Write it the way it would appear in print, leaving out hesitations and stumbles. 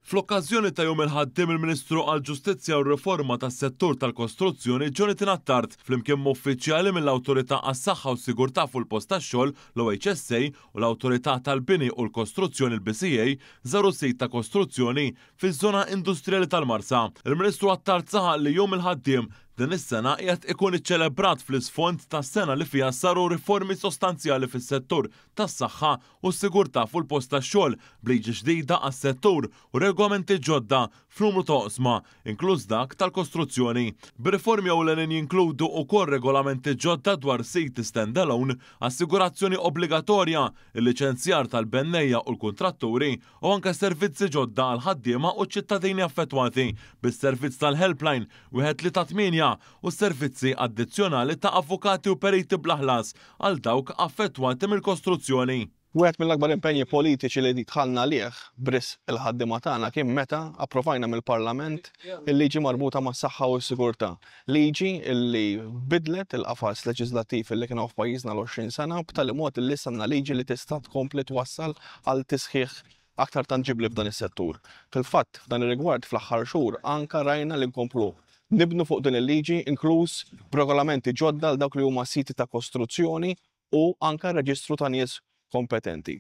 Fl-okkażjoni ta' Jum il-Ħaddiem il-Ministru għall-Ġustizzja u r-Riforma tas-Settur tal-Kostruzzjoni Jonathan Attard flimkien ma' uffiċjali mill-Awtorità għas-Saħħa u s-Sigurtà fuq il-Post tax-Xogħol, l-OHSA, u l-Awtorità tal-Bini u l-Kostruzzjoni, l-BCA, żaru sit ta' kostruzzjoni fiż-żona industrijali tal-Marsa. Il-Ministru Attard saħaq li Jum il-Ħaddiem din is-sena qiegħed ikun iċċelebrat fl-isfond ta' sena li fiha saru riformi sostanzjali fis-settur tas-saħħa u s-sigurtà fuq il-post tax-xogħol b'liġi ġdida għas-settur u regolamenti ġodda f'numru ta' oqsma, inkluż dak tal-kostruzzjoni. Bir-riformi ewlenin jinkludu wkoll regolamenti ġodda dwar siti stand-alone, assigurazzjoni obbligatorja, il-liċenzjar tal-bennejja u l-kuntratturi u anke servizzi ġodda għall-ħaddiema u ċ-ċittadini affettwati bis-servizz tal-helpline 138 u servizzi addizzjonali ta' avukati u periti bla ħlas għal dawk affettwati mill-kostruzzjoni. Wieħed mill-akbar impenji politiċi li dħalna għalih b'risq il-ħaddiema tagħna kien meta approvajna mill-Parlament il-liġi marbuta mas-saħħa u s-sigurtà. Liġi li bidlet il-qafas leġiżlattiv li kien hawn f'pajjiżna l-20 sena b'tali mod li issa għandna liġi li tista' tkompli twassal għal tisħiħ aktar tanġibbli f'dan is-settur. Fil-fatt, f'dan ir-rigward fl-aħħar xhur anke rajna li nkomplu nibnu fuq din il-liġi inkluż b'regolamenti ġodda għal dawk li huma siti ta' kostruzzjoni u anke reġistru ta' nies kompetenti.